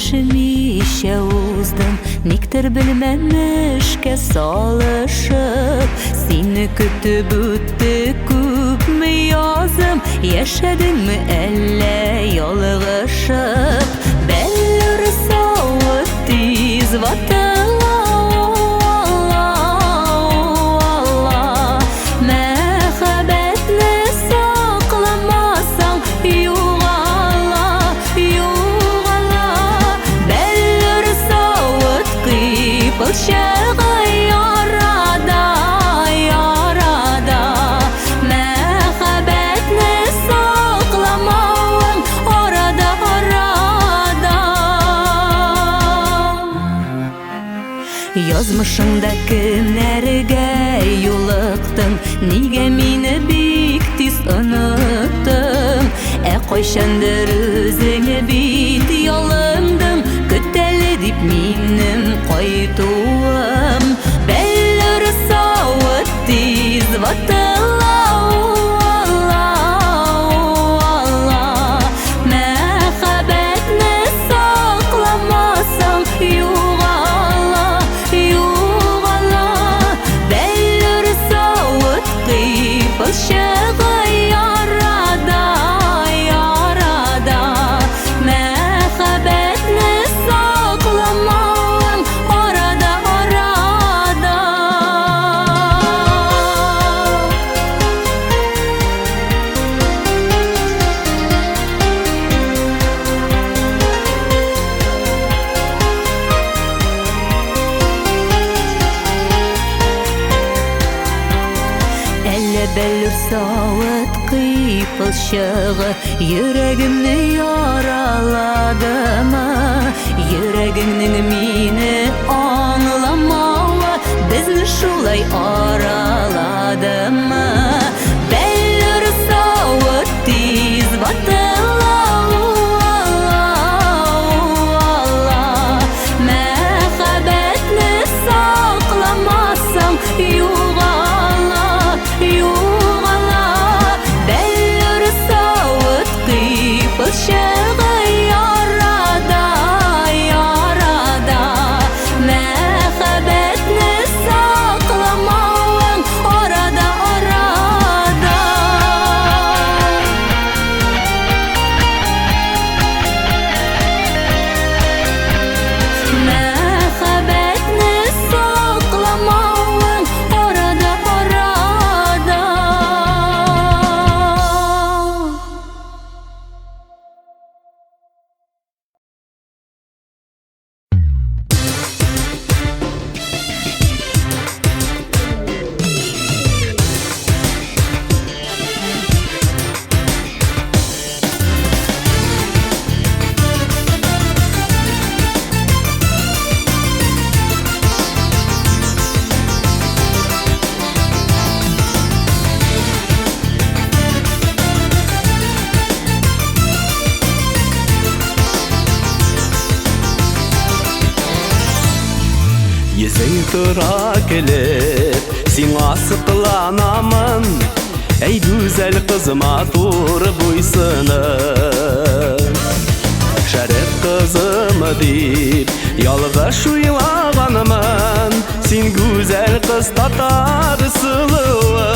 Дәшмичә уздым, никтер белмәмешкә салышып. Сине көтеп үтте күпме язым, яшәдеңме әллә ялгышып? Бәллүр савыт тиз ватыла, Алла, мәхәббәтне сакламасаң, югала, югала. Бәллүр савыт кыйпылчыгы ярада, ярада. Мәхәббәтне сакламавың арада, арада. Язмышыңда кемнәргә юлыктың, нигә мине бик тиз оныттың? Ә кайчандыр үзеңә бит ялындың, көтәле дип минем кайтуым. Бәллүр савыт тиз ватыла, Алла, Алла. Мәхәббәтне сакламасаң, югала, югала. Бәллүр савыт кыйпылчыгы ярада, ярада. Мәхәббәтне сакламавың арада, арада. Әллә бәллүр савыт кыйпылчыгы йөрәгемне яраладымы? Йөрәгеңнең мине аңламавы безне шулай араладымы? Бәллүр савыт тиз ватыла, Алла, мәхәббәтне сакламасаң, югала, югала. Бәллүр савыт кыйпылчыгы ярада, ярада. Мәхәббәтне сакламавың арада, арада. Мәхәббәтне сакламавың арада, арада. Йөзең тора килеп, сиңа сыкланамын. Әй гүзәл кыз, матур буйсыны. Шәрык кызым дип, ялгыш уйлаганмын. Син гүзәл кыз, татар сылуы.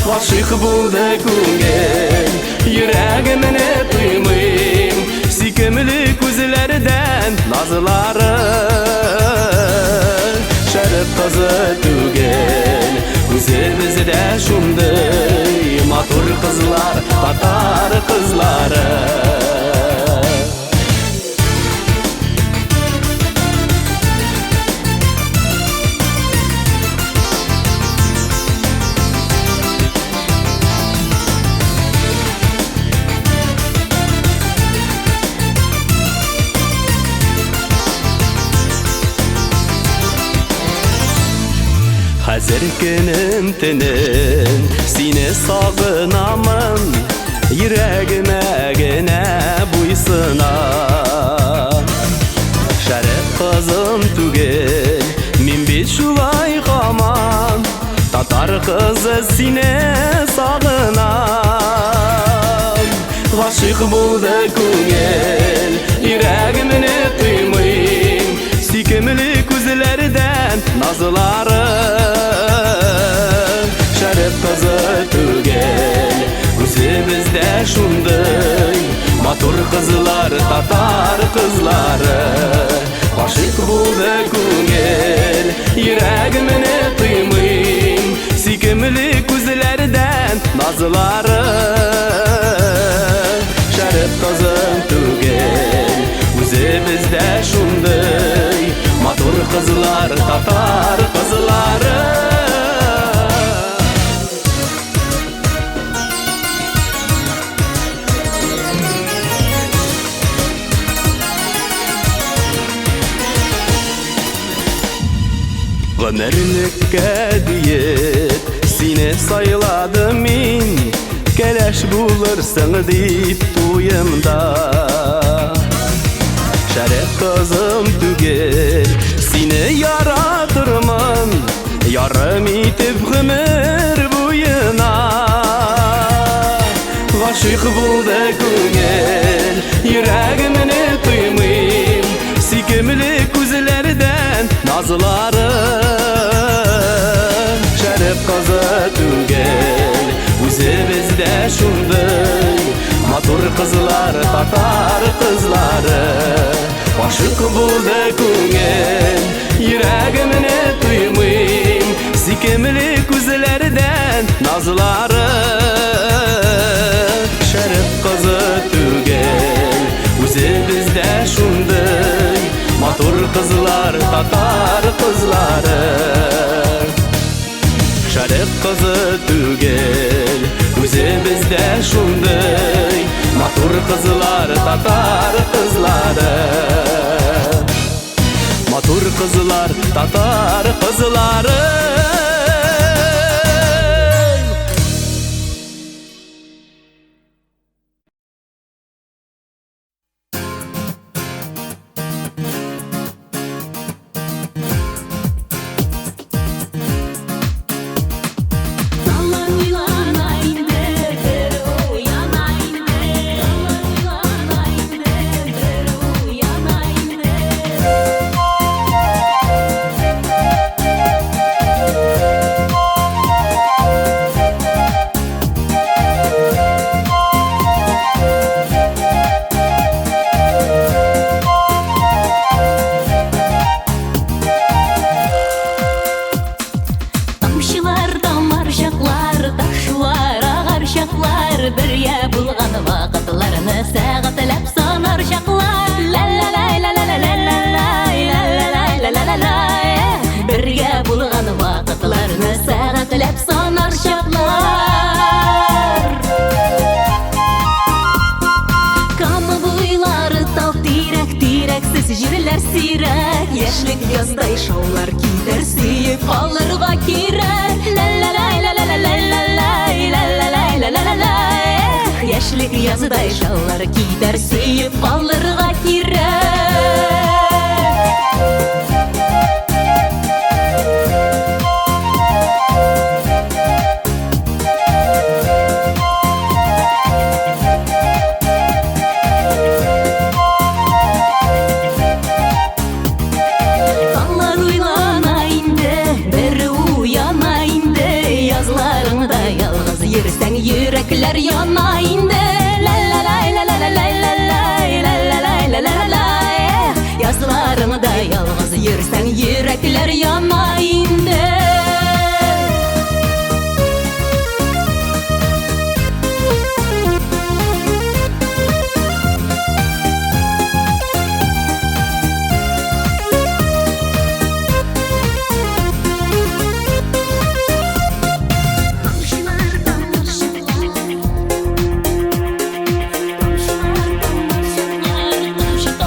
Гашыйк булды күңел, йөрәгемне тоймыйм. Сөйкемле күзләрдән назлары. Шәрык кызы түгел, үзебездә шундый матур кызлар, татар кызлары. Хәзер көнем төнем сине сагынамын, йөрәгемә генә буйсына. Шәрык кызым түгел, мин бит шулай һаман татар кызы сине сагынам. Гашыйк булды күңел, йөрәгемне тоймыйм. Сөйкемле күзләрдән назлары. Шәрык кызы түгел, үзебездә шундый матур кызлар, татар кызлары. Гашыйк булды күңел, йөрәгемне тоймыйм. Сөйкемле күзләрдән назлары. Шәрык кызы түгел, үзебездә шундый матур кызлар, татар кызлары. Гомерлеккә диеп сине сайладым мин, кәләш булырсың дип туемда. Шәрык кызым түгел, сине яратырмын, ярым итеп гомер буена. Гашыйк булды күңел, йөрәгемне тоймыйм. Сөйкемле күзләрдән назлары. Шәрык кызы түгел, үзебездә шундый матур кызлар, татар кызлары. Гашыйк булды күңел, йөрәгемне тоймыйм. Сөйкемле күзләрдән назлары. Шәрык кызы түгел, үзебездә шундый матур кызлар, татар кызлары. Шәрык кызы түгел, үзебездә шундый матур кызлар, татар кызлары. Матур кызлар, татар кызлары. Таңнар уйлана инде, бер уяна инде. Таңнар уйлана инде, бер уяна инде. Тамчылар тамар чаклар, ташулар агар чаклар, бергә булган вакытларны сәгатьләп санар чаклар. Ла-ла-лай, ла-ла-ла-ла-ла-лай, ла-ла-ла-ла-ла-ла. Бергә булган вакытларны сәгатьләп санар чаклар. Кама буйлары тал тирәк, тирәксез җирләр сирәк. Яшьлек яздай шаулар китәр, сөеп алырга кирәк. Ла-ла-лай, ла-ла-ла-ла-ла-лай, ла-ла-лай, ла-ла-ла-лай. Яшьлек яздай шаулар китәр, сөеп алырга кирәк. Таңнар уйлана инде, бер уяна инде. Язларыңда ялгыз йөрсәң, йөрәкләр яна инде. Ла-ла-лай, ла-ла-ла-лай-ла-лай, ла-ла-лай, ла-ла-ла-лай. Язларыңда ялгыз йөрсәң, йөрәкләр яна инде.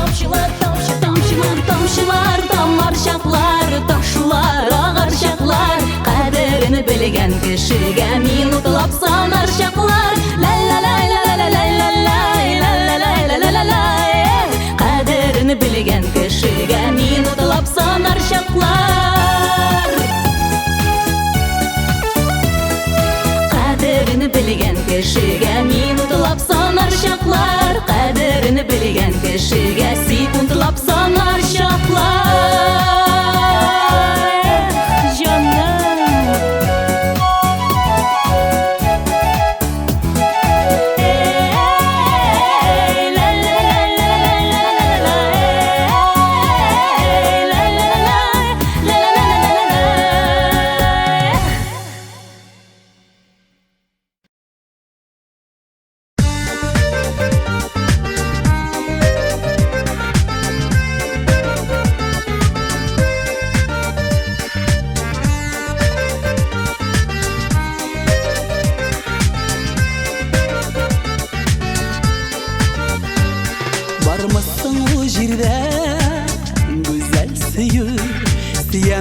Тамчылар, тамчы, тамчылар, тамчылар, тамар чаклар, ташулар, агар чаклар, кадерен белгән кешегә минутлап санар чаклар. Ла-ла-лай, ла-ла-ла-ла-лай, ла-ла-лай, ла-ла-ла-лай. Кадерен белгән кешегә минутлап санар чаклар. Кадерен белгән кешегә минутлап санар чаклар.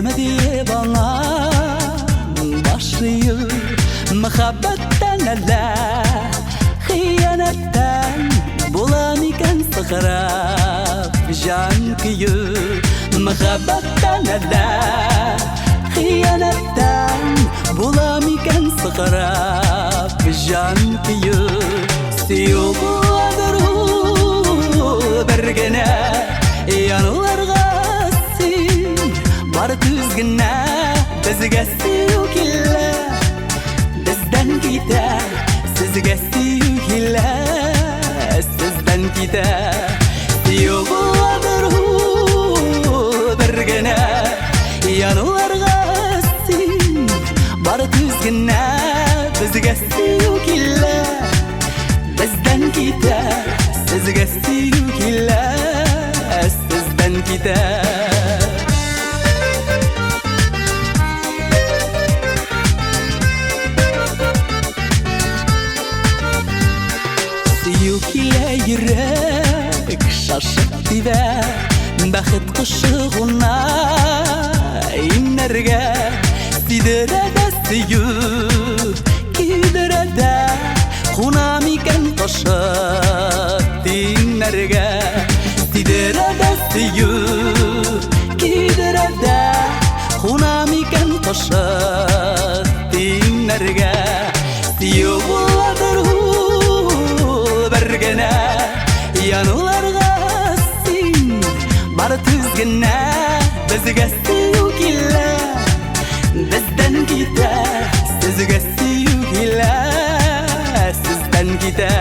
Сөям диеп аңа баш ию Мәхәббәттән әллә хыянәттән була микән сыкрап җан көю Мәхәббәттән әллә хыянәттән була микән сыкрап җан көю Сөю буладыр ул бер генә януларга син бар түз генә безгә сөю килә бездән китә сезгә сөю килә сездән китә сөю буладыр ул бер генә януларга син бар түз генә безгә сөю килә бездән китә сезгә сөю килә сездән китә. Сөю килә йөрәк шашып тибә Бәхет кошы куна иңнәргә Сидерә дә сөю көйдерә дә Куна микән кошы тиңнәргә Сидерә дә сөю көйдерә дә Куна микән кошы тиңнәргә Сөю буладыр ул бер генә Януларга син бар түз генә Безгә сөю килә бездән китә Сезгә сөю килә сездән китә.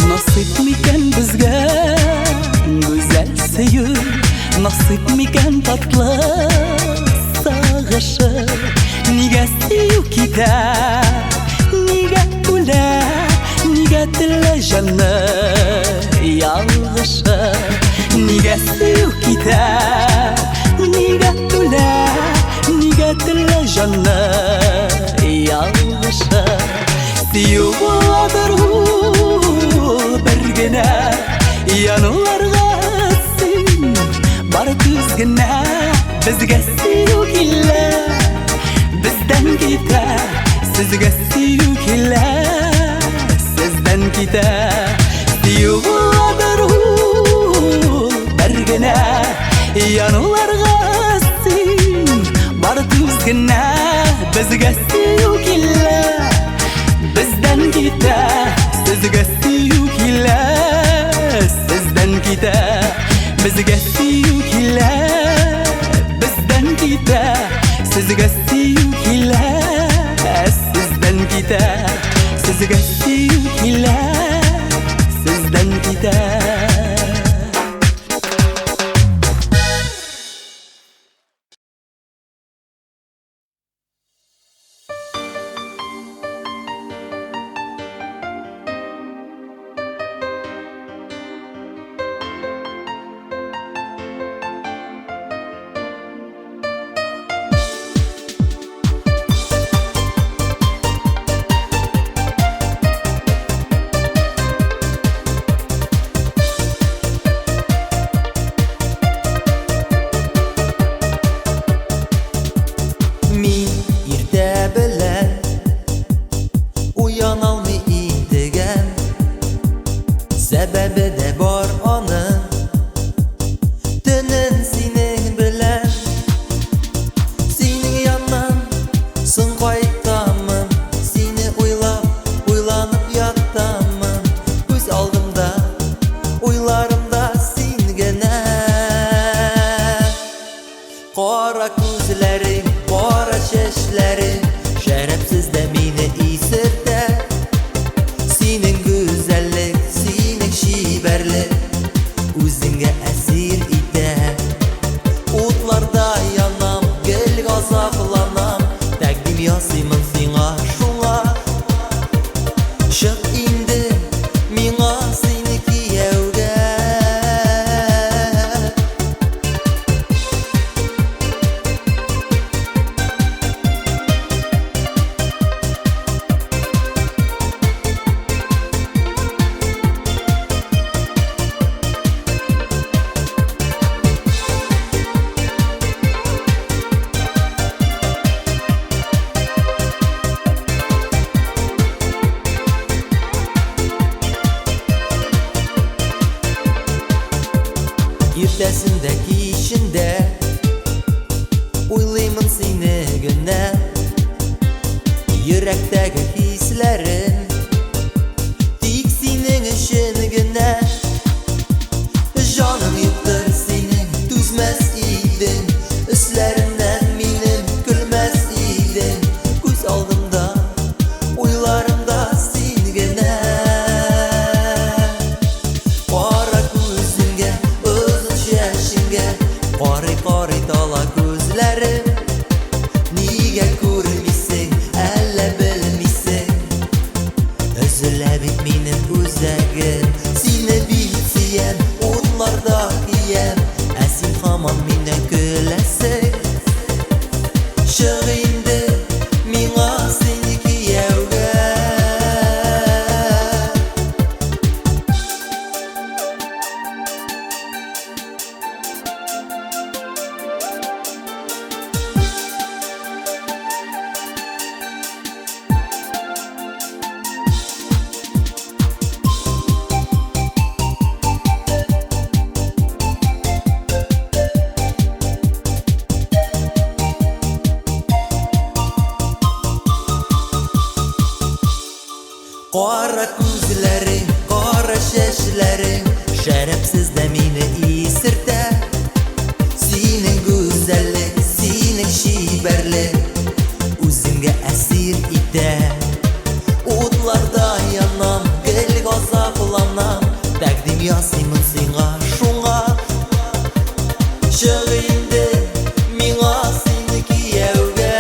Насыйп микән безгә гүзәл сөю Насыйп микән татлы сагышы Нигә сөю китә, нигә үлә Нигә телә җанны ялгышы Нигә сөю китә, нигә үлә Нигә телә җанны ялгышы Сөю буладыр ул бер генә Януларга син бар түз генә Безгә сөю килә бездән китә Сезгә сөю килә сездән китә Сөю буладыр ул бер генә Януларга син бар түз генә Безгә сөю килә бездән китә Сезгә сөю килә сездән китә Безгә сөю килә бездән китә Сезгә сөю килә сездән китә Сезгә сөю килә сездән китә. Мин иртә белән уяна алмый интегәм. Сәбәбе дә бар аның, төнен синең белән. Синең яннан соң кайтамын, сине уйлап, уйланып ятамын. Күз алдымда, уйларымда син генә. Кара күзләрең, кара чәчләрең, шәрәпсез дә мине исертә. Синең гүзәллек, синең чибәрлек эчендә уйлыймын сине генә. Йөрәктәге хисләрем тик синең өчен генә. Җаның юктыр синең, түзмәс идең, өсләремнән минем көлмәс идең. Күз алдымда, уйларымда син генә. Кара күзеңгә, озын чәчеңгә карый-карый тала күзләрем. Нигә күрмисең, әллә белмисең? Өзелә бит минем үзәгем. Сине бит сөям, утларда көям, ә син һаман миннән көләсең. Чык инде миңа син кияүгә. Кара күзләрең, кара чәчләрең шәрабсез дә мине исертә. Синең гүзәллек, синең чибәрлек үзеңгә әсир итә. Утларда янам, гел газапланам, тәкъдим ясыймын сиңа шуңа. Чык инде миңа син кияүгә.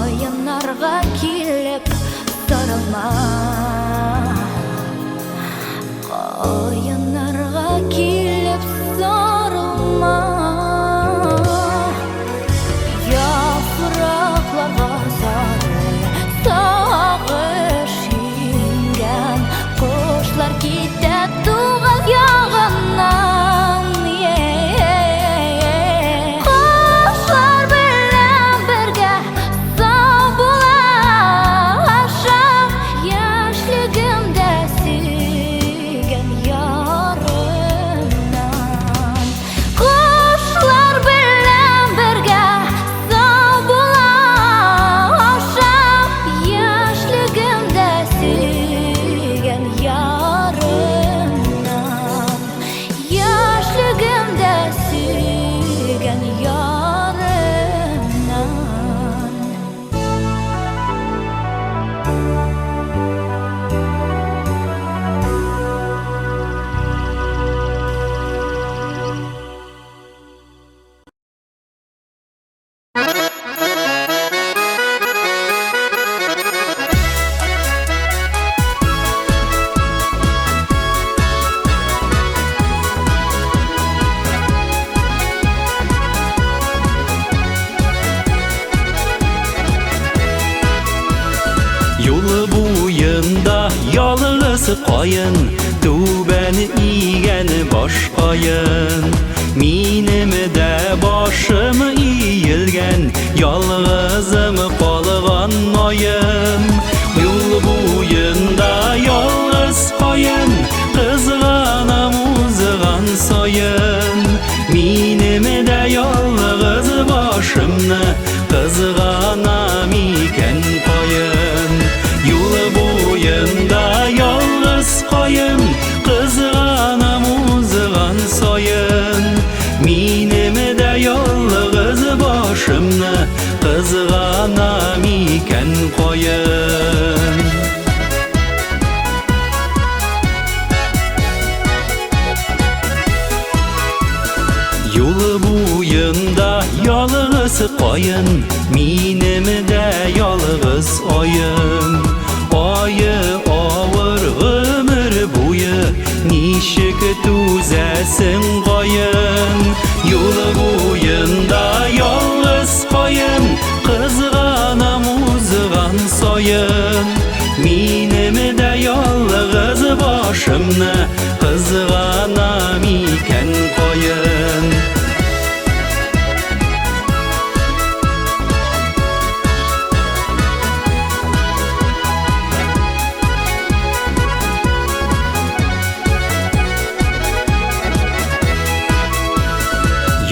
Каеннарга килеп сарылма. Каеннарга килеп сарылма. Яфракларга сары сагыш иңгән. Кошлар китә туган ягыннан. Кошлар белән бергә сау булашам. Яшьлегемдә сөйгән ярымнан. Кошлар белән бергә сау булашам. Яшьлегемдә сөйгән ярымнан. Яшьлегемдә сөйгән ярымнан. Юлы буенда ялгыз каен, түбән игән башкаен. Минем дә башым иелгән, ялгызым калган аем. Юл буенда ялгыз каен, кызганам узган саен. Минем дә ялгыз башымны кызганам икән каен. Юлы буенда ялгыз каен, кызганам узган саен. Минем дә ялгыз башымны кызганам икән каен. Юлы буенда ялгыз каен, минем дә ялгыз аем. Ае авыр гомер буе, ничек түзәсең каен? Юлы буенда ялгыз каен, кызганам узган саен. Минем дә ялгыз башымны кызганам икән каен.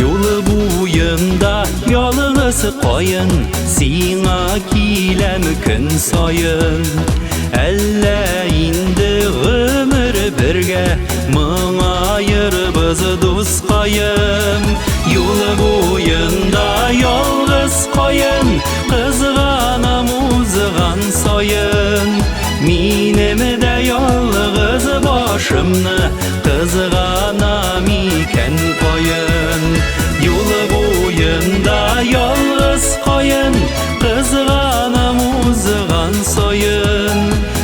Юлы буенда ялгыз каен, сиңа киләм көн саен. Әллә инде гомер бергә моңаербыз дускаем. Юлы буенда ялгыз каен, кызганам узган саен. Минем дә ялгыз башымны кызганам икән каен. Юлы буенда ялгыз каен, кызганам узган саен.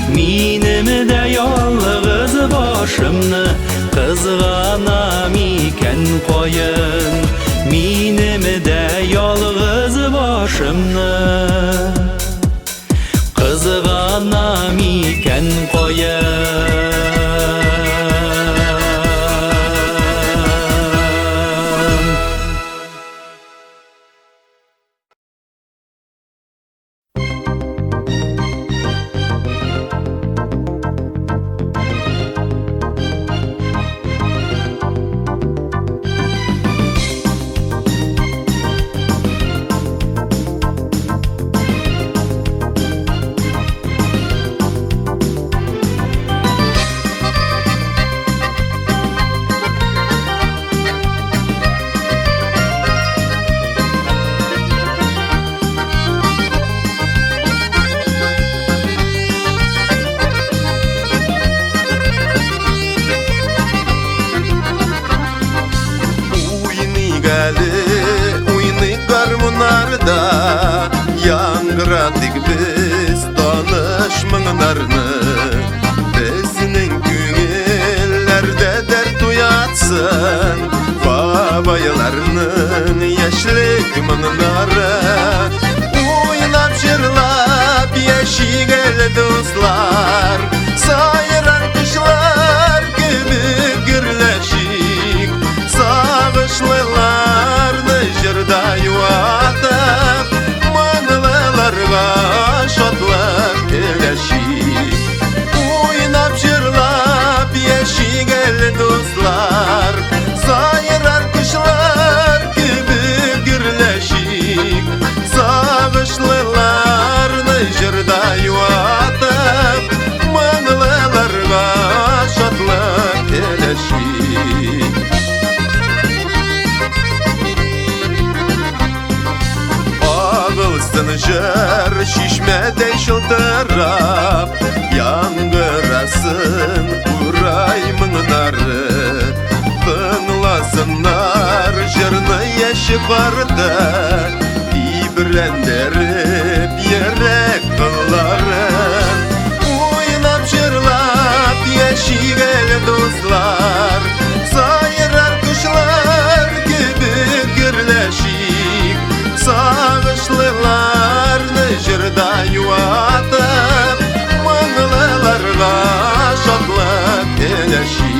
Минем дә ялгыз башымны кызганам икән каен. Минем дә ялгыз башымны кызганам икән каен. Яңгыратыйк без таныш моңнарны, безнең күңелләрдә дәрт уятсын бабайларның яшьлек моңнары. Уйнап җырлап яшик әле, дуслар, сайрар кошлар кебек гөрләшик, сагышлыларны җырда юатып, моңлыларга шатлык өләшик. Уйнап җырлап яшик әле, дуслар, сайрар кошлар кебек гөрләшик, сагышлыларны җырда юатып, моңлыларга шатлык өләшик. Агылсын җыр чишмәдәй шылтырап, яңгырасын курай моңнары. Тыңласыннар җырны яше карты, тибрәндереп йөрәк кылларын. Уйнап җырлап яшик әле, дуслар, сайрар кошлар кебек гөрләшик, сагышлыларны җырда юатып, моңлыларга шатлык өләшик.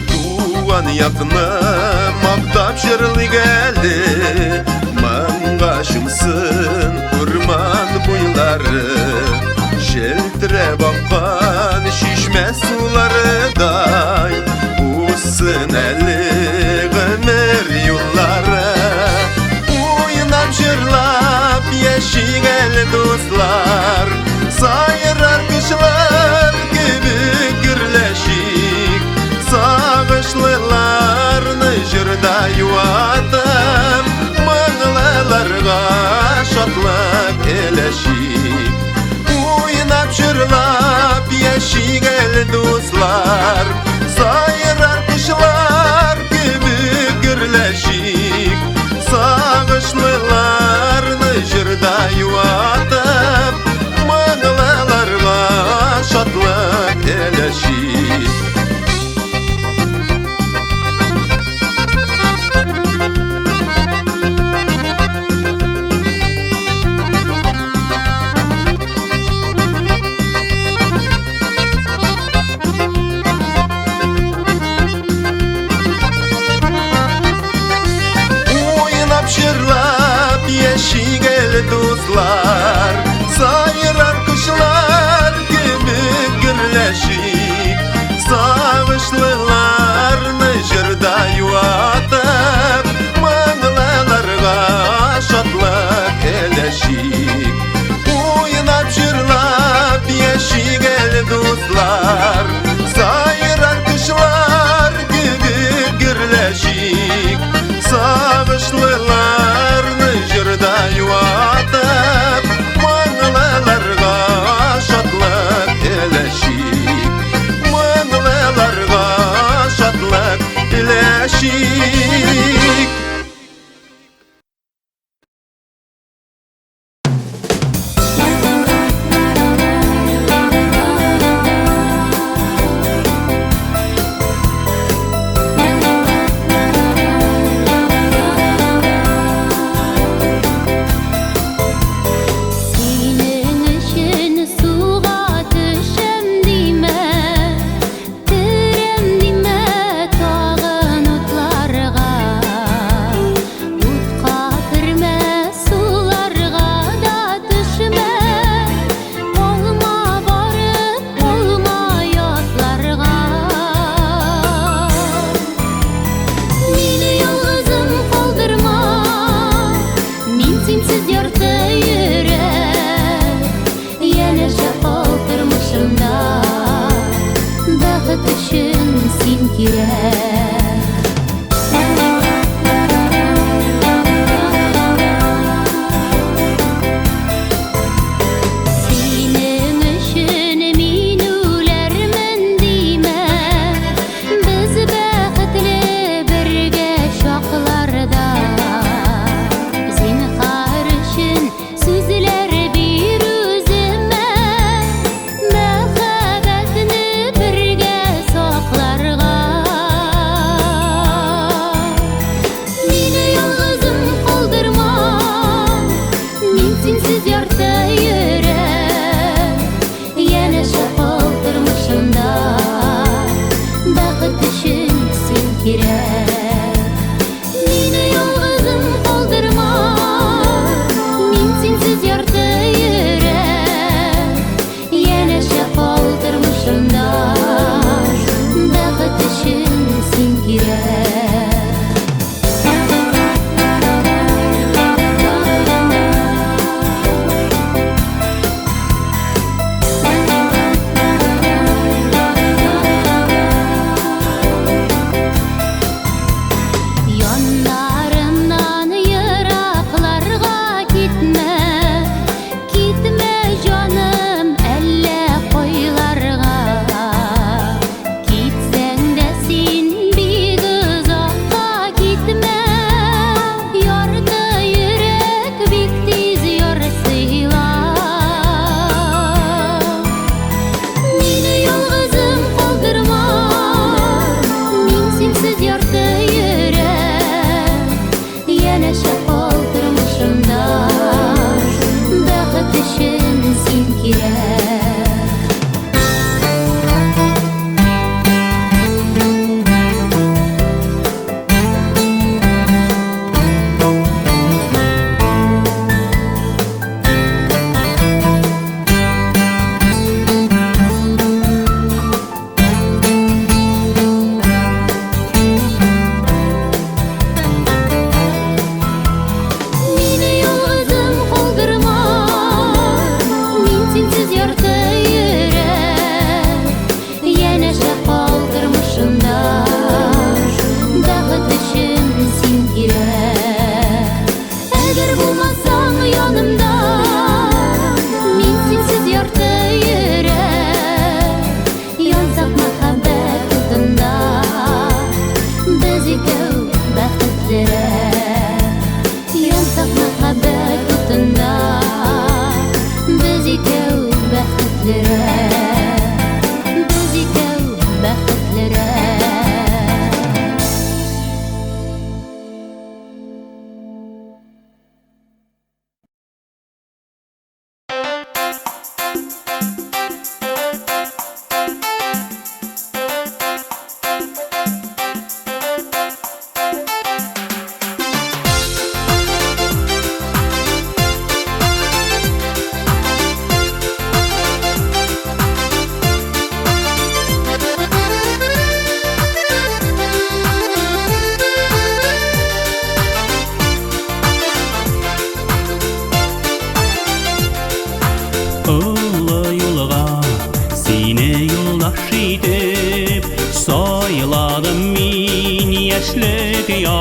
Туган якны мактап җырлыйк әле, моңга чумсын урман буйлары. Челтерәп аккан чишмә суларыдай узсын әле гомер юллары. Уйнап җырлап яшик әле, дуслар, сайрар кошлар кебек гөрләшик, сагышлыларны җырда юатып, моңлыларга шатлык өләшик. Уйнап җырлап яшик әле, дуслар, сайрар кошлар кебек гөрләшик, сагышлыларны җырда юатып, моңлыларга шатлык өләшик. Уйнап җырлап яшик әле, дуслар.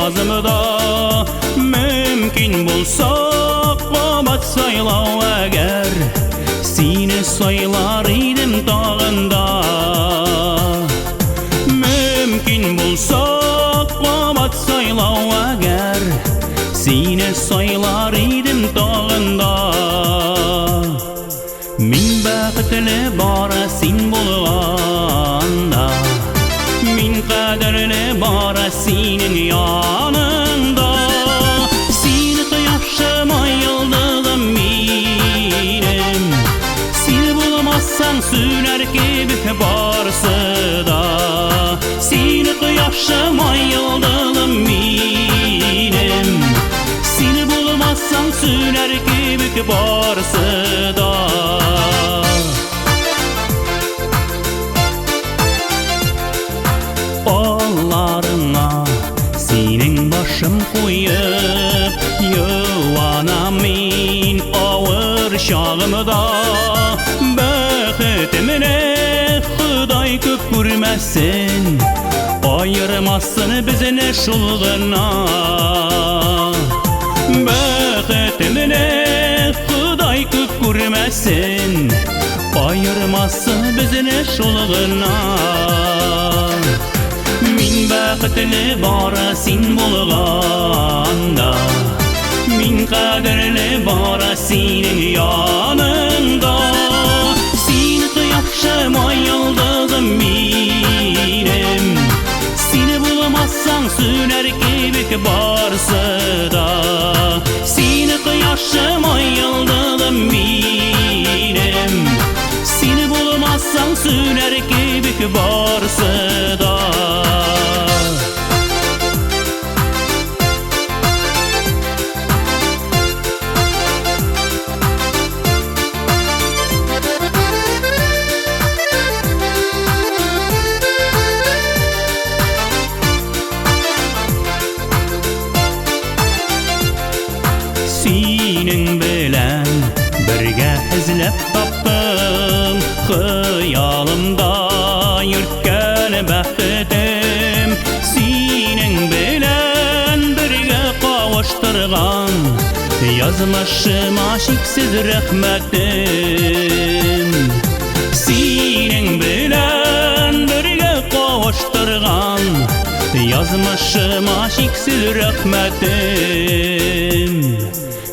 язымда. Мөмкин булса кабат сайлау әгәр, сине сайлар идем тагын да. Мөмкин булса кабат сайлау әгәр, сине сайлар идем тагын да. Мин бәхетле бары син булганда, мин кадерле бары синең яныңда. Син кояшым, ай йолдызым минем, син булмасаң сүнәр кебек барысы да. Син кояшым, ай йолдызым минем, син булмасаң сүнәр кебек барысы да. Алларыңа синең башым куеп, юанам мин авыр чагымда. Бәхетемне Ходай күп күрмәсен, аермасын безне шул гына. Бәхетемне Ходай күп күрмәсен, аермасын безне шул гына. Мин бәхетле бары син булганда, мин кадерле бары синең яныңда. Син кояшым, ай йолдызым минем, син булмасаң сүнәр кебек барысы да. Син кояшым, ай йолдызым минем, син булмасаң сүнәр кебек барысы да. Синең белән бергә эзләп таптым хыялымда йөрткән бәхетем. Синең белән бергә кавыштырган язмышыма чиксез рәхмәтем. Синең белән бергә кавыштырган язмышыма чиксез рәхмәтем.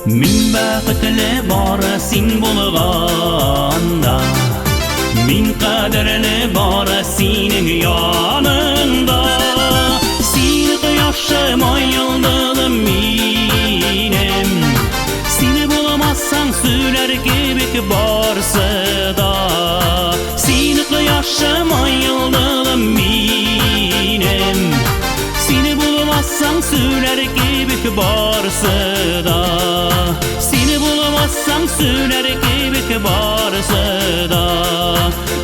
Мин бәхетле бары син булганда, мин кадерле бары синең яныңда. Син кояшым, ай йолдызым минем, син булмасаң сүнәр кебек барысы да. Син кояшым, ай йолдызым минем, син булмасаң сүнәр кебек барысы да. Син булмасаң сүнәр кебек барысы да.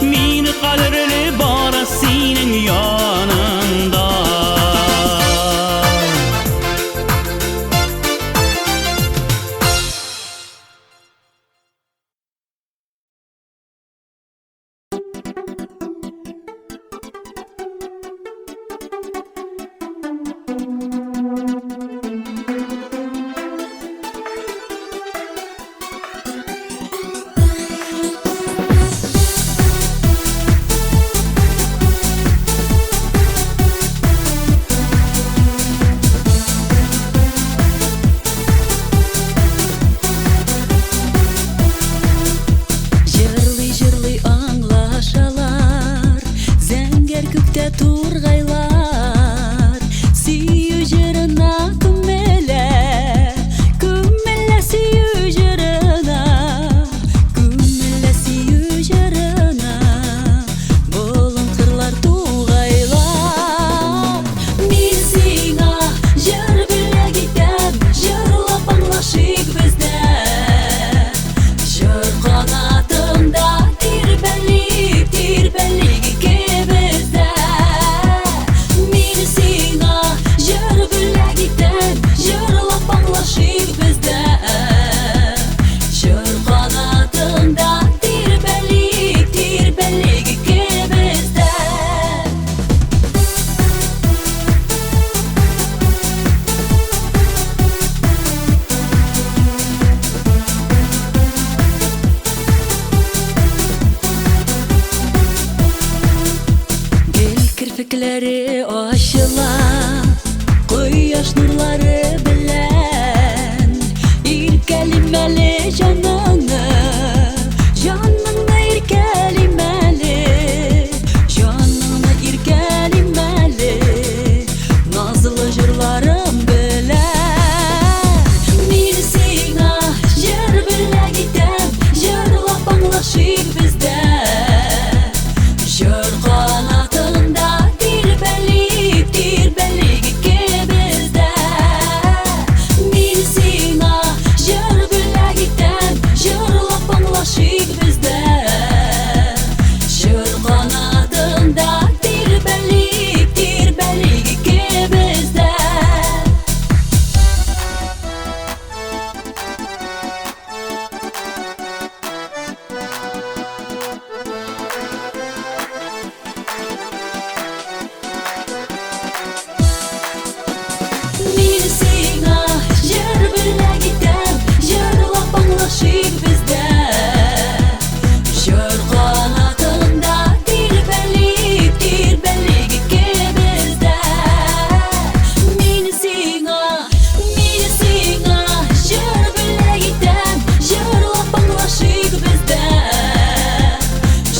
Мин кадерле бары синең яныңда. Гөлләре ачыла кояш нурлары белән. Иркәлим әле җаныңны, җаныңны иркәлим әле, җаныңны иркәлим әле, назлы җырларым белән. Мин сиңа җыр бүләк итәм, җырлап аңлашыйк бездә. Җыр канатында тирбәлик, тирбәлик икебез дә. Мин сиңа җыр бүләк итәм, җырлап аңлашыйк без дә. Җыр канатында тирбәлик, тирбәлик икебез дә. Мин сиңа җыр бүләк итәм, җырлап аңлашыйк без дә. Җыр канатында тирбәлик, тирбәлик икебез дә. Мин сиңа, мин сиңа җыр бүләк итәм, җырлап аңлашыйк без дә.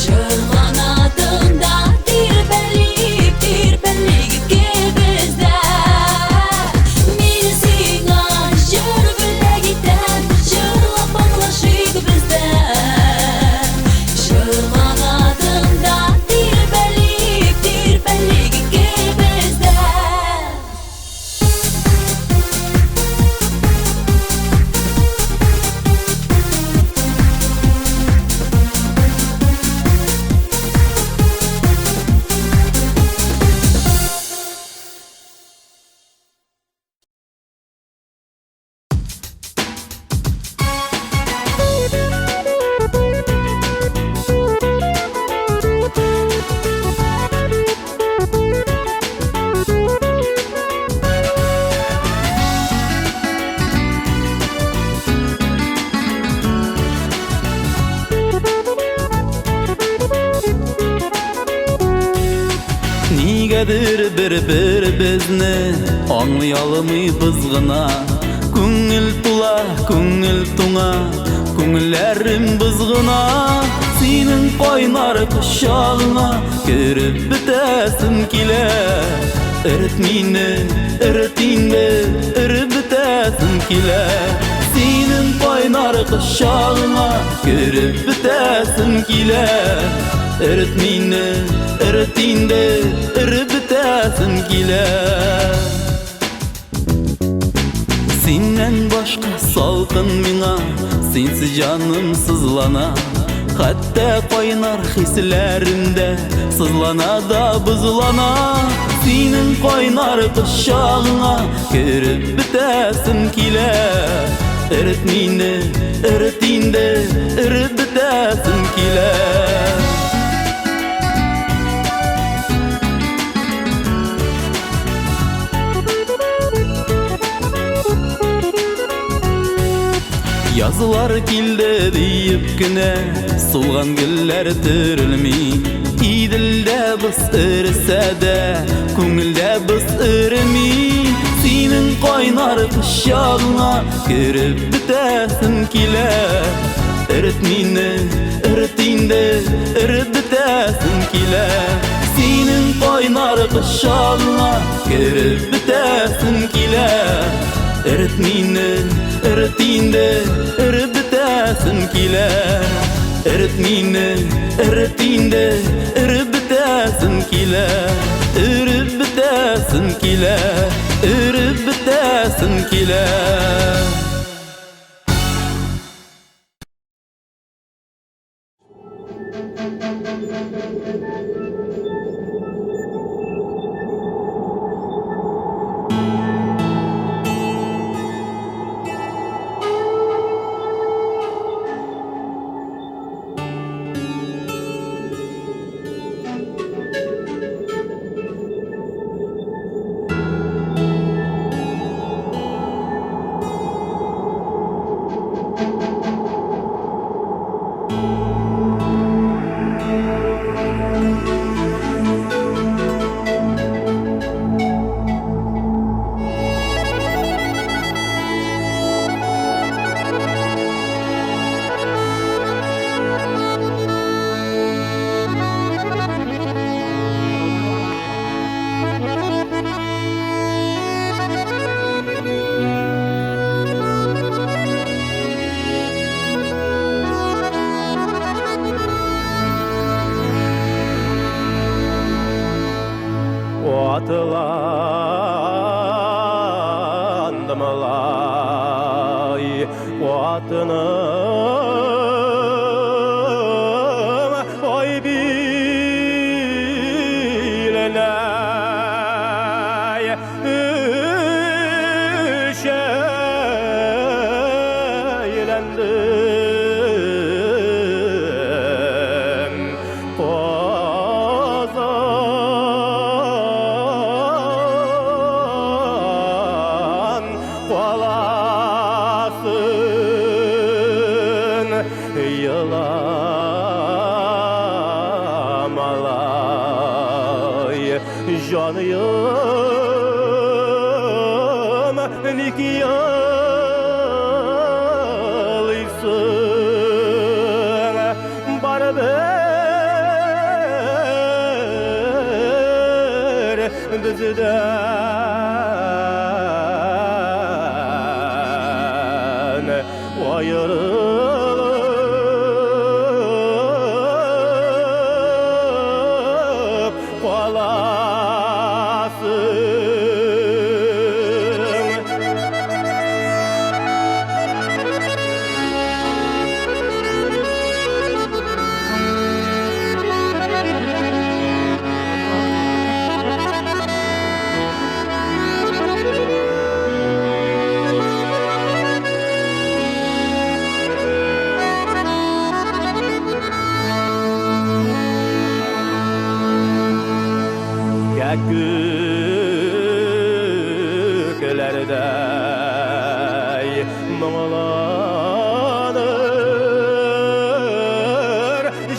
Җыр канатында тирбәлик, тирбәлик икебез дә. Мин сиңа җыр бүләк итәм, җырлап аңлашыйк без дә. Җыр канатында тирбәлик, тирбәлик икебез дә. Нигәдер бер-беребезне аңлый алмыйбыз гына. Күңел тула, күңел туңа, күңелләрем бозгына. Синең кайнар кочагыңа кереп бетәсем килә. Эрет мине, эрет инде, эреп бетәсем килә. Синең кайнар кочагыңа кереп бетәсем килә. Эрет мине, эрет инде, эреп бетәсем килә. Синнән башка салкын миңа, синсез җаным сызлана. Хәтта кайнар хисләрем дә сызлана да бозлана. Синең кайнар кочагыңа кереп бетәсем килә. Эрет мине, эрет инде, эреп бетәсем килә. Язлар килде диеп кенә сулган гөлләр терелми. Иделдә боз эресә дә, күңелдә боз эреми. Синең кайнар кочагыңа кереп бетәсем килә. Эрет мине, эрет инде, эреп бетәсем килә. Синең кайнар кочагыңа кереп бетәсем килә. Эрет мине, эрет инде, эреп бетәсем килә. Эрет мине, эрет инде, эреп бетәсем килә. Эреп бетәсем килә, эреп бетәсем килә. Ватаным, ай биленә өч әйләндем. Казан каласын еламалай, җаныем, ник елыйсың? Барыбер бездән аерылып каласың. Кәкүкләрдәй моңланыр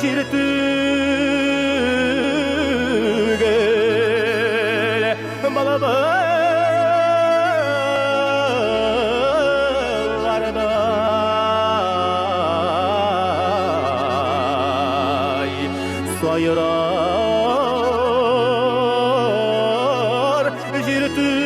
җир түгел, былбыллардай сайрар җир түгел.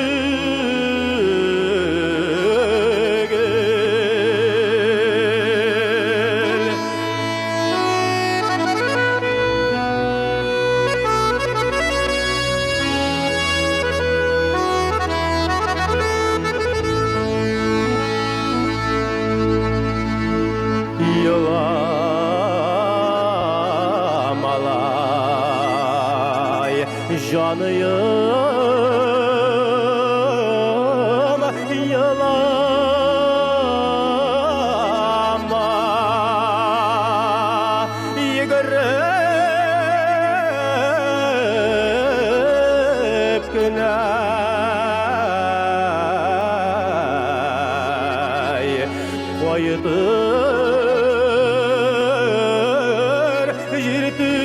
Еламалай, җаныем, елама, йөгереп кенә кайтыр җир түгел,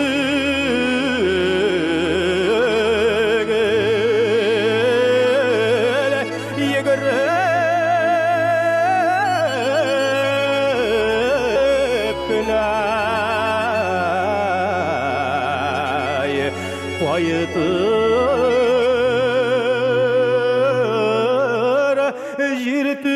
йөгереп кенә кайтыр җир түгел.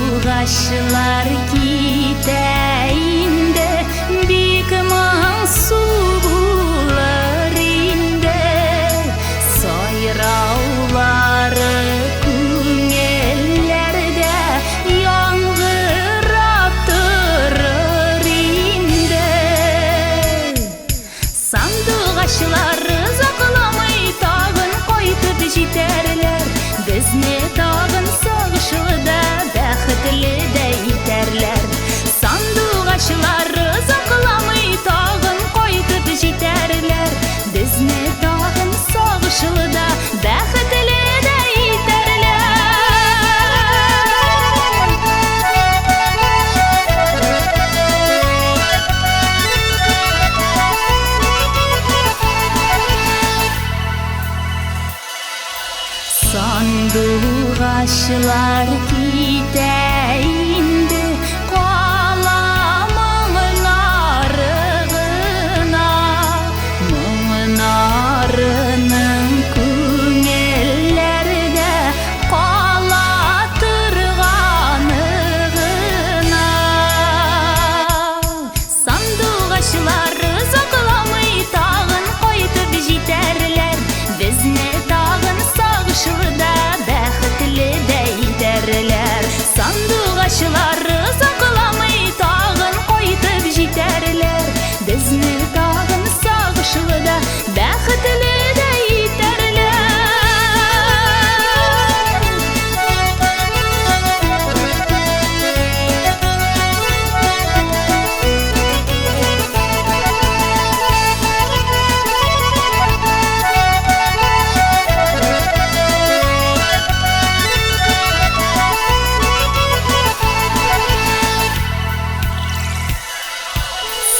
Сандугачлар китә инде, бик моңсу булыр инде. Сайраулары күңелләрдә яңгырап торыр инде. Сандугачлар озакламый тагын кайтып җитәрләр, безне тагын сагышлы да, бәхетле дә итәрләр. Сандугачлар китә инде, кала моңнары гына. Моңнарының күңелләрдә кала торганы гына. Сандугачлар озакламый тагын кайтып җитәрләр, безне тагын сагышлы да, бәхетле дә итәрләр. Сандугачлар озакламый тагын кайтып җитәрләр, безне тагын сагышлы да, бәхетле дә итәрләр.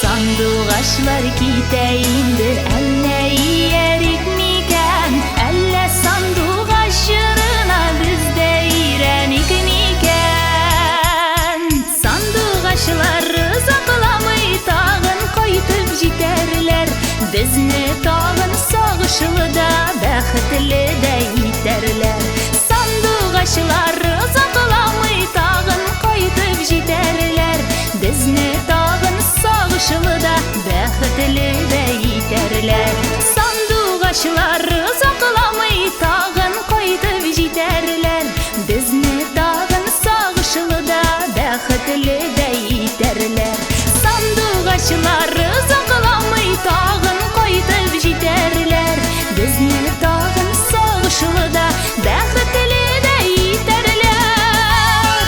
Сандугачлар китә инде, әллә иярик микән? Әллә сандугач җырына без дә өйрәник микән? Сандугачлар озакламый тагын кайтып җитәрләр, безне тагын сагышлы да, бәхетле дә итәрләр. Сандугачлар озакламый тагын кайтып җитәрләр, безне тагын сагышлы да, бәхетле дә итәрләр. Сандугачлар озакламый тагын кайтып җитәрләр, безне тагын сагышлы да, бәхетле дә итәрләр. Сандугачлар озакламый тагын кайтып җитәрләр, безне тагын сагышлы да, бәхетле дә итәрләр.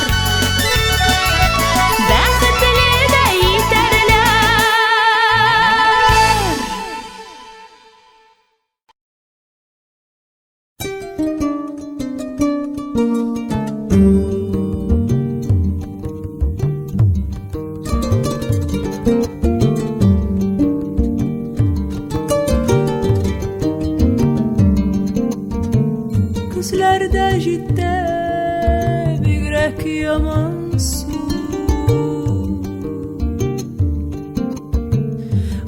Бәхетле дә итәрләр. Күзләрдә җитте бигрәк ямансу.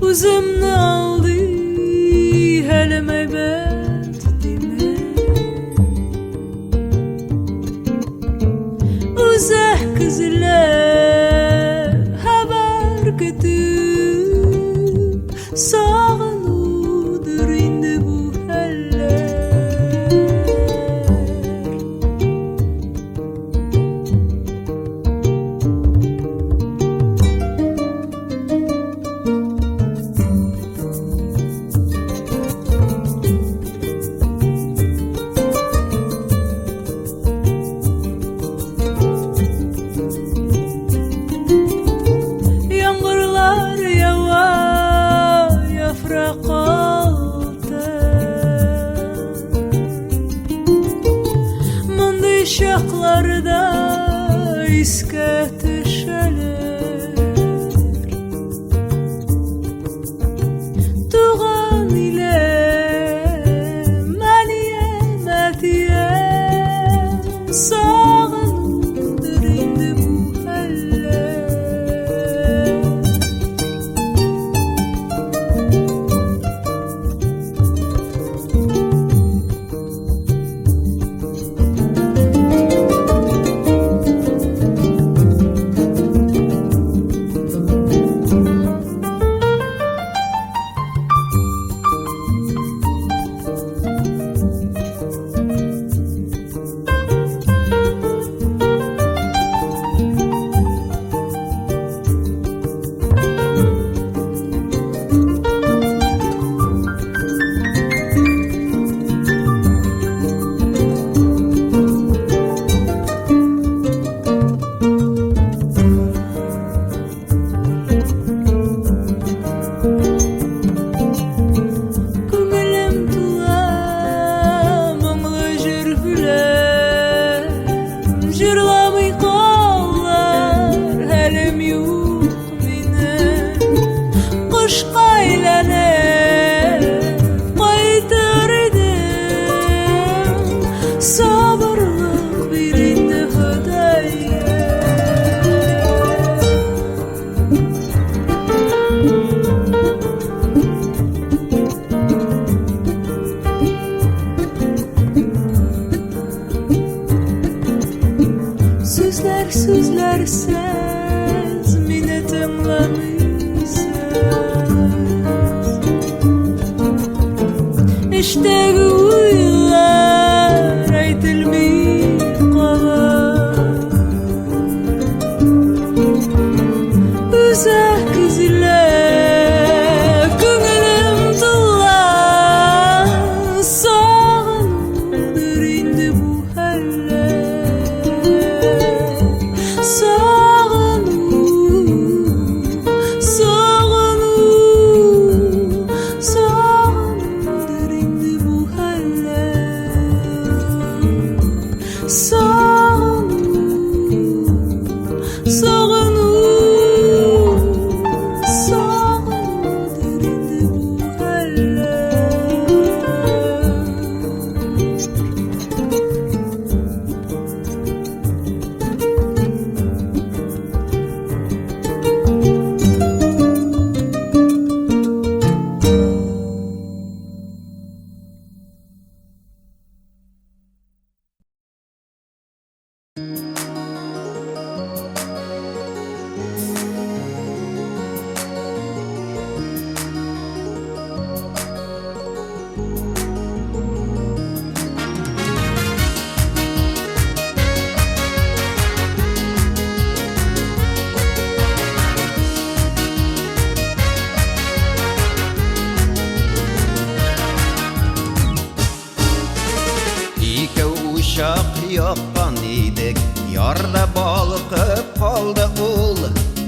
Үземне алдый хәлем әйбәт димә. Үзәк күзләр хәбәр көтеп, сагынудыр инде бу хәлләр. Яңгырлар ява, яфрак алтын. Мондый чакларда искә төшәләр. Туган илем, әнием, әтием, сагындыр инде бу хәлләр. Сүзләр сүзләрсез мине тыңламыйсыз. Эчтәге уйлар әйтелми кала. Үзәк өзелә, күңелем тула. Сагынудыр инде бу хәлләр. Сагыну, сагыну, сагынудыр инде бу хәлләр. Сагыну, сагыну, сагынудыр инде бу хәлләр. Икәү учак яккан идек, ярда балкып калды ул.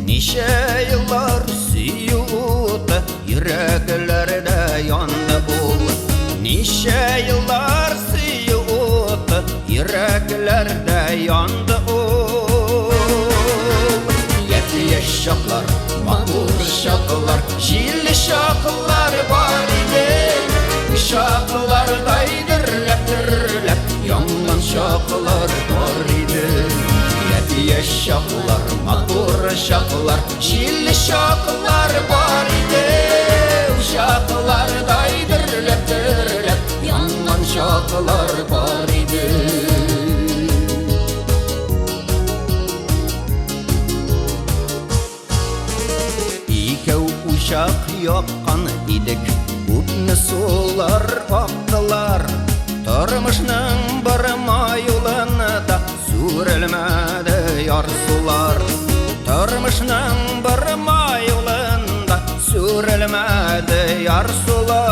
Ничә еллар сөю уты йөрәкләрдә янды ул. Ничә еллар сөю уты йөрәкләрдә янды ул. Яшь чаклар, матур чаклар, җилле чаклар бар иде. Чаклардай дөрләп, дөрләп янган чаклар бар иде. Яшь чаклар, матур чаклар, җилле чаклар бар иде. Чаклардай дөрләп, дөрләп янган чаклар бар иде. Икәү учак яккан идек, күпме сулар актылар. Тормышның барма юлында сүрелмәде ярсулар. Тормышның барма юлында сүрелмәде ярсулар.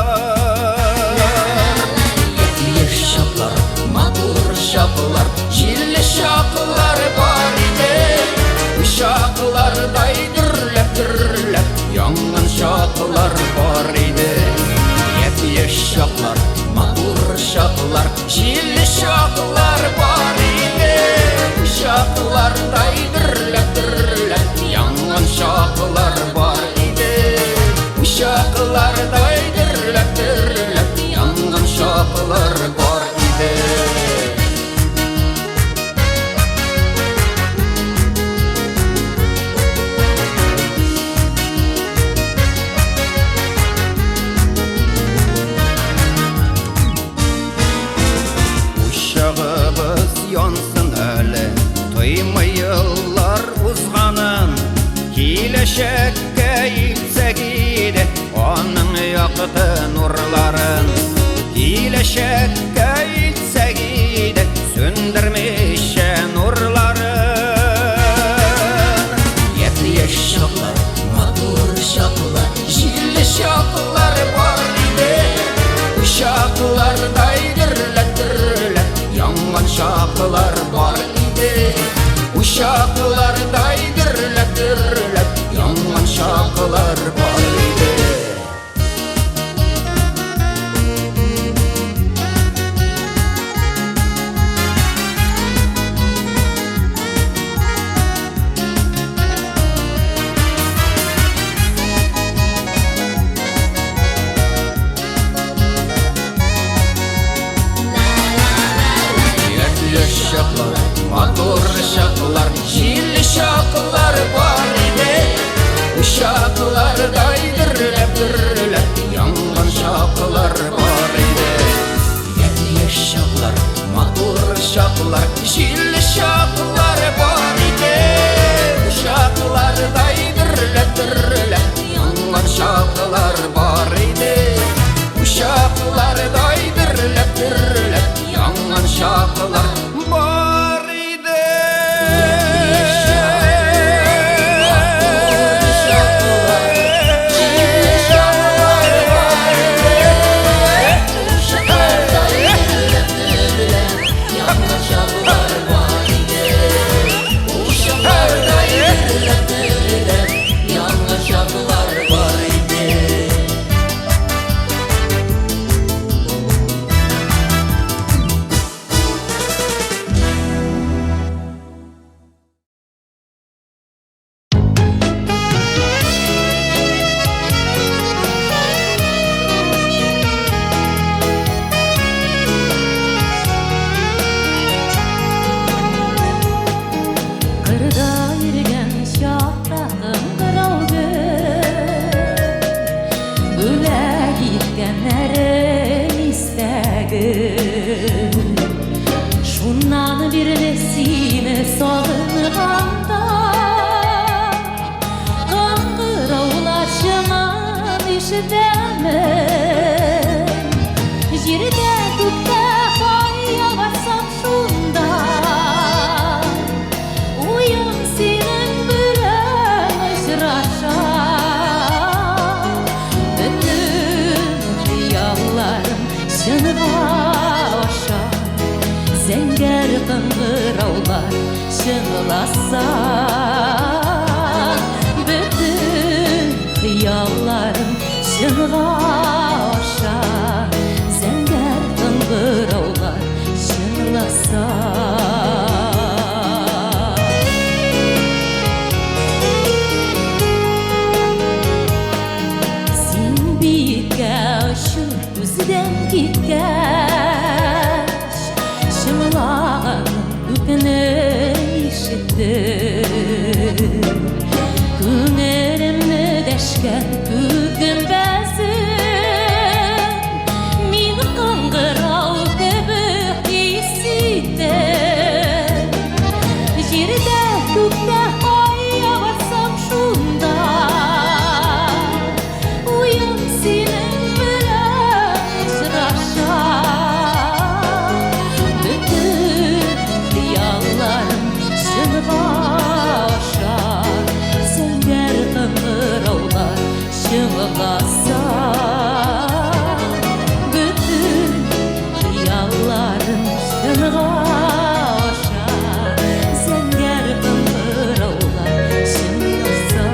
Яшь чаклар, матур чаклар, җилле чаклар бар иде. Чаклардай дөрләп, дөрләп янган чаклар бар иде. Яшь чаклар, матур чаклар, җилле чаклар бар иде. Чаклардай дөрләп, дөрләп янган чаклар бар иде. Чаклардай дөрләп, дөрләп янган чаклар бар иде. Учагыбыз янсын әле, тоймый еллар узганын. Киләчәккә илтсәк иде аның якты нурларын. Киләчәккә илтсәк иде сүндермичә нурларын. Яшь чаклар, матур чаклар, җилле чаклар бар иде. Чаклардай дөрләп, дөрләп янган чаклар бар иде. Учаклардай дөрләп, дөрләп янган чаклар бар иде. Яшь чаклар, матур чаклар, җилле чаклар бар иде. Чаклардай дөрләп, дөрләп янган чаклар бар иде. Яшь чаклар, матур чаклар, җилле чаклар бар. чаклар бар иде. Кырда йөргән чакта кыңгырау гөл, Бүләк иткәннәрен истәгел. Шуннан бирле сине сагынганда, Кыңгыраулар чыңын ишетәмен. Җирдә, күктә кая барсам шунда, Уем синең белән очраша. Бөтен хыялларым чынга аша, Зәңгәр кыңгыраулар чыңласа. Бөтен хыялларым чынга аша, Зәңгәр кыңгыраулар чыңласа. Син биеккә очып күздән киткәч, Чыңлаган күкне ишеттем. Күңелемне дәшкән күк гөмбәзен Мин кыңгырау кебек хис иттем. Җирдә, күктә кая барсам шунда, Уем синең белән очраша. Бөтен хыялларым чынга аша, Зәңгәр кыңгыраулар чыңласа. Бөтен хыялларым чынга аша, Зәңгәр кыңгыраулар чыңласа.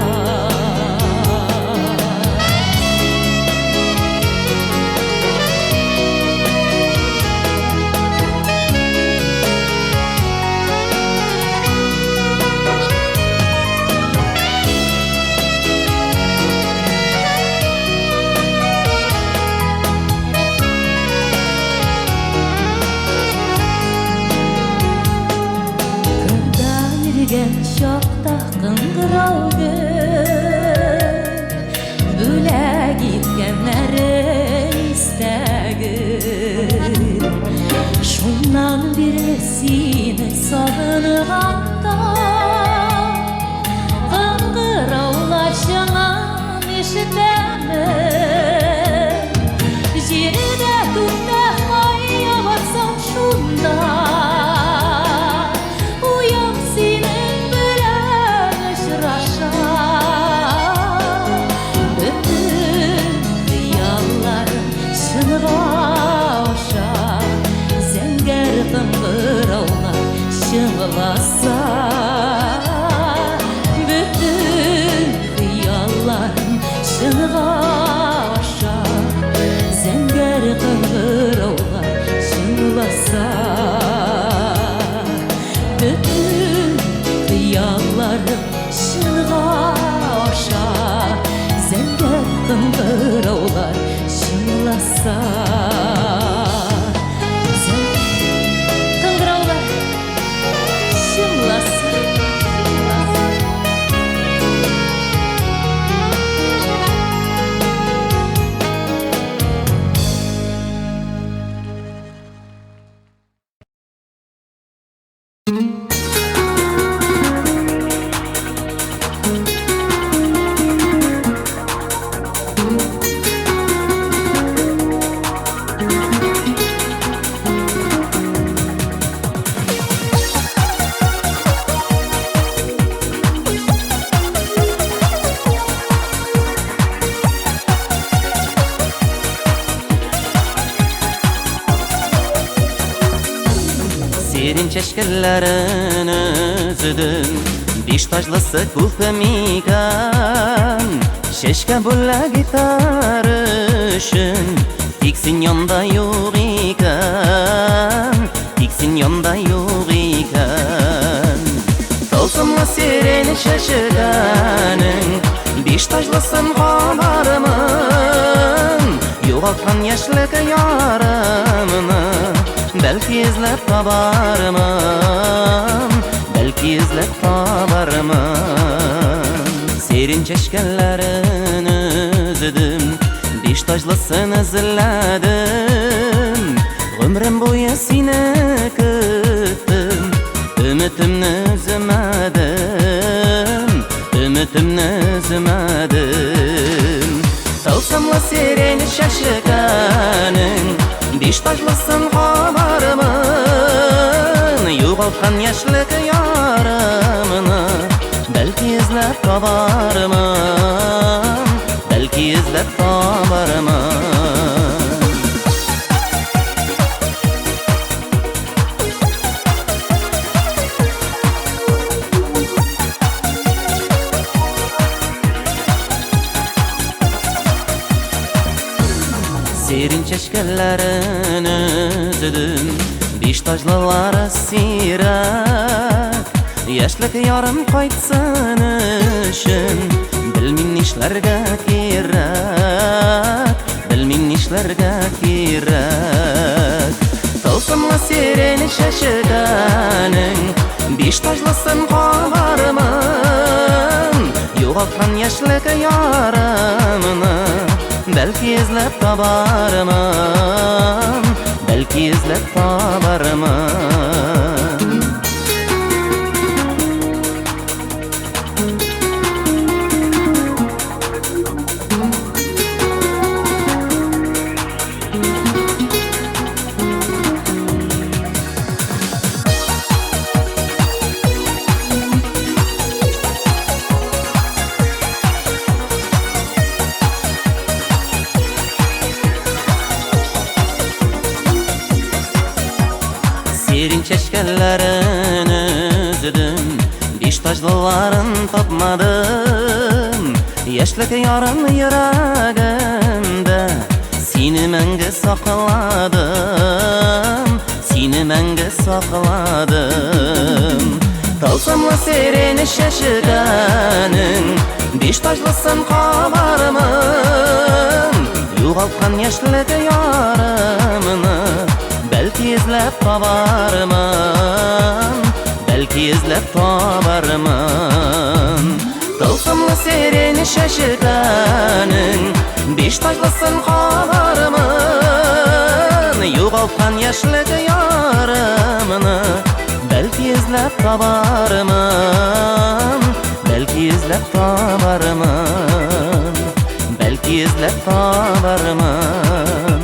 Кырда йөргән чакта кыңгырау гөл, Бүләк иткәннәрен истәгел. Шуннан бирле сине сагынганда, Кыңгыраулар чыңын ишетәмен. Җирдә, күктә кая барсам шунда, Уем синең белән очраша. Бөтен хыялларым чынга аша, Зәңгәр кыңгыраулар чыңласа. Бөтен хыялларым чынга аша, Зәңгәр кыңгыраулар чыңласа. Бөтен хыялларым чынга аша, Зәңгәр кыңгыраулар чыңласа. Кыңгыраулар чыңласа. Сирень чәчкәләрен өздем, биш таҗлысы күп микән? Чәчкә бүләк итәр өчен, тик син янда юк икән, тик син янда юк икән. Тылсымлы сирень чәчкәнең биш таҗлысын кабармын, югалткан яшьлек ярымны бәлки эзләп табармын, бәлки эзләп табармын. Сирень чәчкәләрен өздем, биш таҗлысын эзләдем, гомерем буе сине көттем, өметемне өзмәдем, өметемне өзмәдем. Тылсымлы сирень чәчкәнең биш таҗлысын кабармын, югалткан яшьлек ярымны бәлки эзләп табармын, бәлки эзләп табармын. Сирень чәчкәләрен өздем, биш таҗлылары сирәк, яшьлек ярым кайтсын өчен, белмим нишләргә кирәк, белмим нишләргә кирәк. Тылсымлы сирень чәчкәнең биш таҗлысын кабармын, югалткан яшьлек ярымны бәлки эзләп табармын, бәлки эзләп табармын. Сирень чәчкәләрен өздем, биш таҗлыларын тапмадым, яшьлек ярым йөрәгемдә, сине мәңге сакладым, сине мәңге сакладым. Тылсымлы сирень чәчкәнең биш таҗлысын кабармын, югалткан яшьлек ярымны бәлки эзләп табармын, бәлки эзләп табармын. Тылсымлы сирень чәчкәнең биш таҗлысын кабармын, югалткан яшьлек ярымны бәлки эзләп табармын, бәлки эзләп табармын, бәлки эзләп табармын,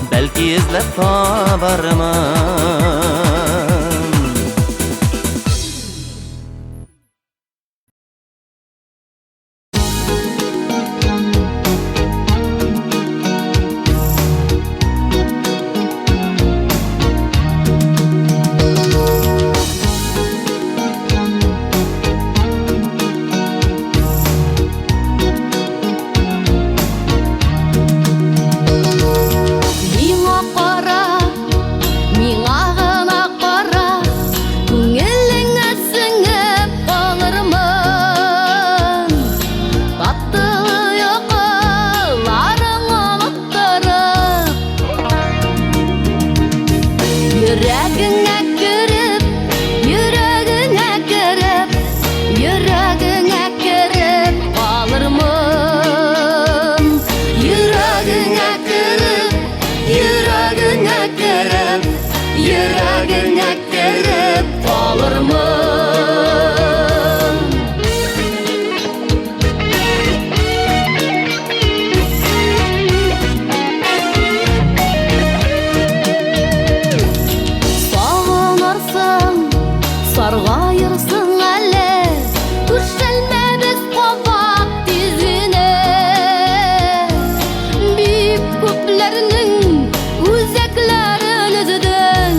бәлки эзләп табармын. Миңа кара, миңа гына кара, күңелеңә сеңеп калырмын. Татлы йокыларың оныттырып, йөрәгеңә кереп, йөрәгеңә кереп, йөрәгеңә кереп калырмын. Йөрәгеңә кереп, йөрәгеңә кереп, йөрәгеңә кереп калырмын. Сагынырсың, саргаерсың әле, түшәлмәбез кабат тиз генә. Бик күпләрнең үзәкләрен өздең.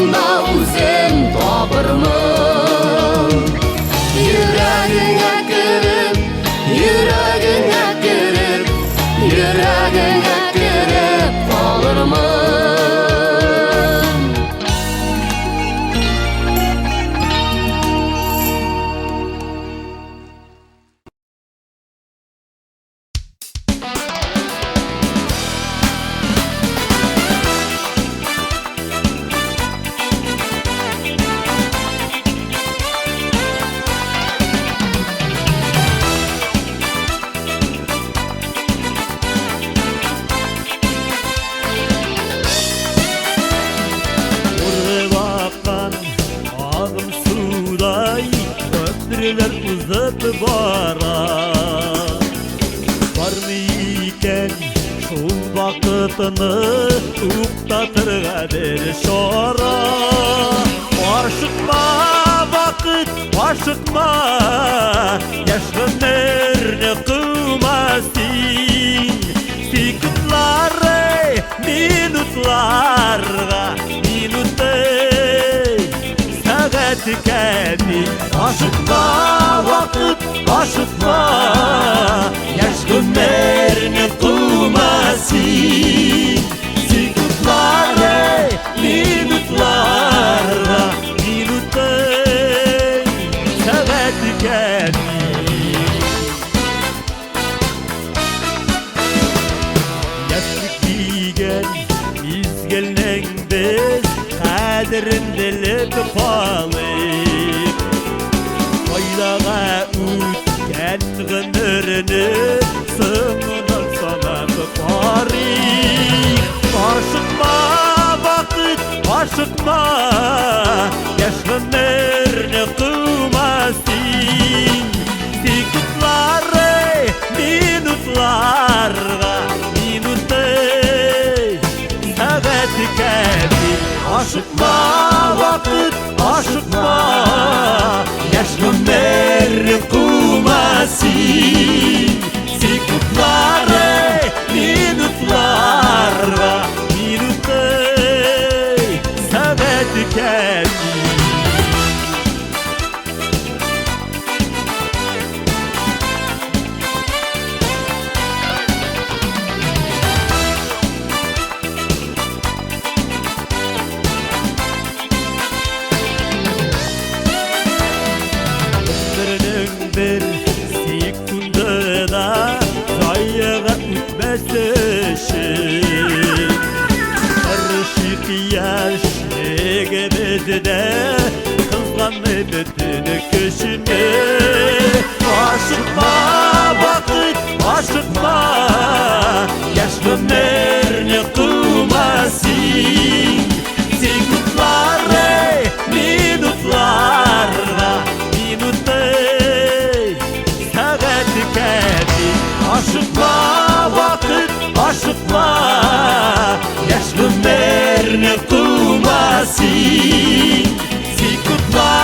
Шунда үзем табырмын. Йөрәгеңә кереп, йөрәгеңә кереп, йөрәгеңә кереп калырмын. Ургып аккан агым судай Көпреләр узып бара. Бармы икән шул вакытны туктатырга бер чара? Ашыкма, вакыт, ашыкма, Яшь гомерне кума син. Секундлары минутларга, минуты сәгатькә тиң. Ашыкма, вакыт, ашыкма, Яшь гомерне кума син. Секундлары минутларга, минуты сәгатькә тиң. Яшьлек дигән мизгелнең без кадерен белеп калыйк. Файдага үткән гомерне соңыннан санап карыйк. Ашыкма, вакыт, ашыкма, Яшь гомерне кума син. Секундлары минутларга, минуты сәгатькә тиң. Ашыкма, вакыт, ашыкма, Яшь гомерне кума син. Секундлары минутларга, минуты сәгатькә тиң. Гомернең бер секунды да заяга үтмәс өчен, Тырышыйк яшьлегебездә, кызганмый бөтен көчне. Ашыкма, вакыт, ашыкма, Яшь гомерне кума син. Секундлары минутларга, минуты сәгатькә тиң. Ашыкма, вакыт, ашыкма, Яшь гомерне кума син. Секундлары